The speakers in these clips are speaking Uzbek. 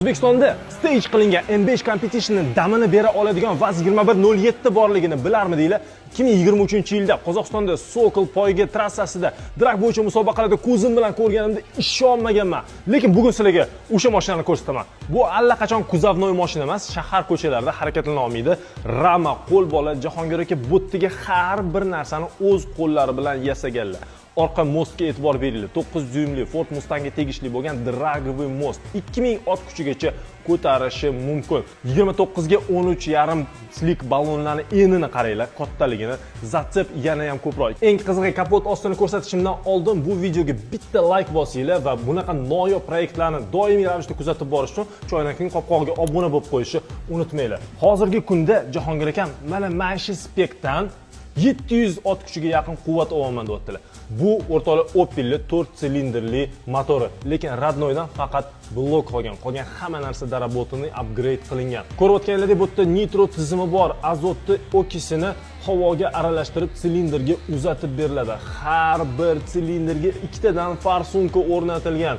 O'zbekistonda stage qilingan M5 Competitionni damini bera oladigan VAZ 2107 borligini bilarmidinglar? 2023-yilda Qozog'istonda Sokol poyga trassasida drag bo'yicha musobaqalarda ko'zim bilan ko'rganimda ishonmaganman. Lekin bugun sizlarga o'sha mashinani ko'rsataman. Bu allaqachon кузовной mashina emas, shahar ko'chalarida harakatlana olmaydi. Rama, qo'l bola Jahongir aka bo'ttiga har bir narsani o'z qo'llari bilan yasaganlar. Orqa mostga e'tibor beringlar. 9 dyuymli Ford Mustangga tegishli bo'lgan драговый мост 2000 ot kuchigacha ko'tarishi mumkin. 29 ga 13,5 slick ballonlarni enini qaranglar, kattaligini. Зацеп yana ham ko'proq. Eng qizig'i, kapot ostini ko'rsatishimdan oldin bu videoga bitta like bosinglar va bunaqa noyob proyektlarni doimiy ravishda kuzatib borish uchun choynakning qopqog'iga obuna bo'lib qo'yishni unutmanglar. Hozirgi kunda Jahongir akam mana shu spekdan 700 ot kuchiga yaqin quvvat olaman deyaptilar. Bu, o'rtoqlar, Opel'li 4 silindrli motori, lekin родной dan faqat blok qolgan. Qolgan hamma narsa доработанный, upgrade qilingan. Ko'rayotganlaridek, bu yerda nitro tizimi bor. Azotni окись ini havoga aralashtirib silindrga uzatib beriladi. Har bir silindrga ikkitadan форсунка o'rnatilgan.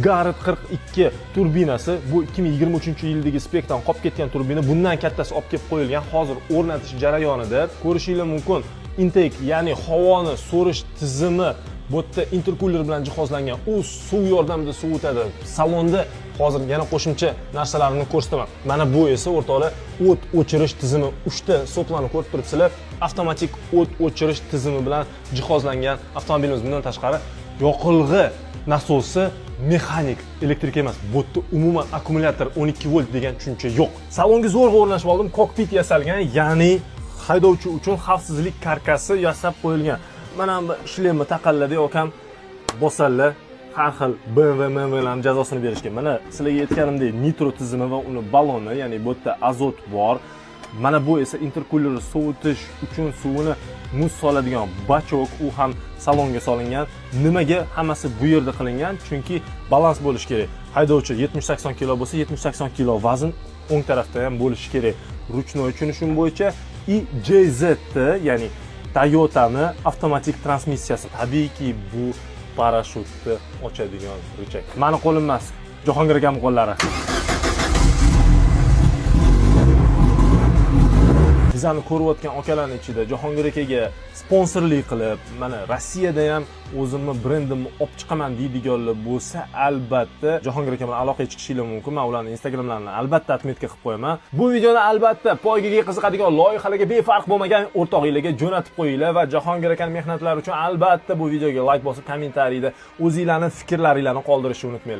Garrett 42 turbinasi, bu 2023-yildagi spekdan qolib ketgan turbina, bundan kattasi olib kelib qo'yilgan, hozir o'rnatish jarayonida. Ko'rishinglar mumkin, intake, ya'ni havoni so'rish tizimi bu yerda interkuler bilan jihozlangan, u suv yordamida sovutadi. Salonda hozir yana qo'shimcha narsalarni ko'rsataman. Mana bu esa, o'rtoqlar, o't o'chirish tizimi, uchta сопла ni ko'rib turibsizlar, avtomatik o't o'chirish tizimi bilan jihozlangan avtomobilimiz. Bundan tashqari, yoqilg'i nasosi mexanik, elektrik emas. Bu yerda umuman akkumulyator, 12 volt degan tushuncha yo'q. Salonga zo'rg'a o'rnashib oldim. Kokpit yasalgan, ya'ni haydovchi uchun xavfsizlik karkasi yasab qo'yilgan. Mana bu shlemni taqalladi akam, bosadilar, har xil BMW, MMWlarni jazosini berishgan. Mana sizlarga aytganimdek, nitro tizimi va uni balloni, ya'ni bu yerda azot bor. Mana bu esa interkulerni sovutish uchun suvini muz soladigan бачок, u ham salonga solingan. Nimaga hammasi bu yerda qilingan? Chunki balans bo'lishi kerak. Haydovchi 70-80 kilo bo'lsa, 70-80 kilo vazn o'ng tarafda ham bo'lishi kerak. Ручной tushunishim bo'yicha и JZ, ya'ni Toyotani avtomatik transmissiyasi. Tabiiyki, bu parashyutni ochadigan рычаг. Mani qo'lim emas, Jahongir akamning qo'llari. Bizani ko'rayotgan akalarning ichida Jahongir akaga sponsorlik qilib, mana Rossiyada ham o'zimni brendimni olib chiqaman deydiganlar bo'lsa, albatta Jahongir aka bilan aloqaga chiqishinglar mumkin. Men ularni Instagramlarini albatta отметка qilib qo'yaman. Bu videoni albatta poygaga qiziqadigan, loyihalarga befarq bo'lmagan o'rtog'inglarga jo'natib qo'yinglar va Jahongir akani mehnatlari uchun albatta bu videoga like bosib, kommentariyda o'zinglarni fikrlaringlarni qoldirishni unutmanglar.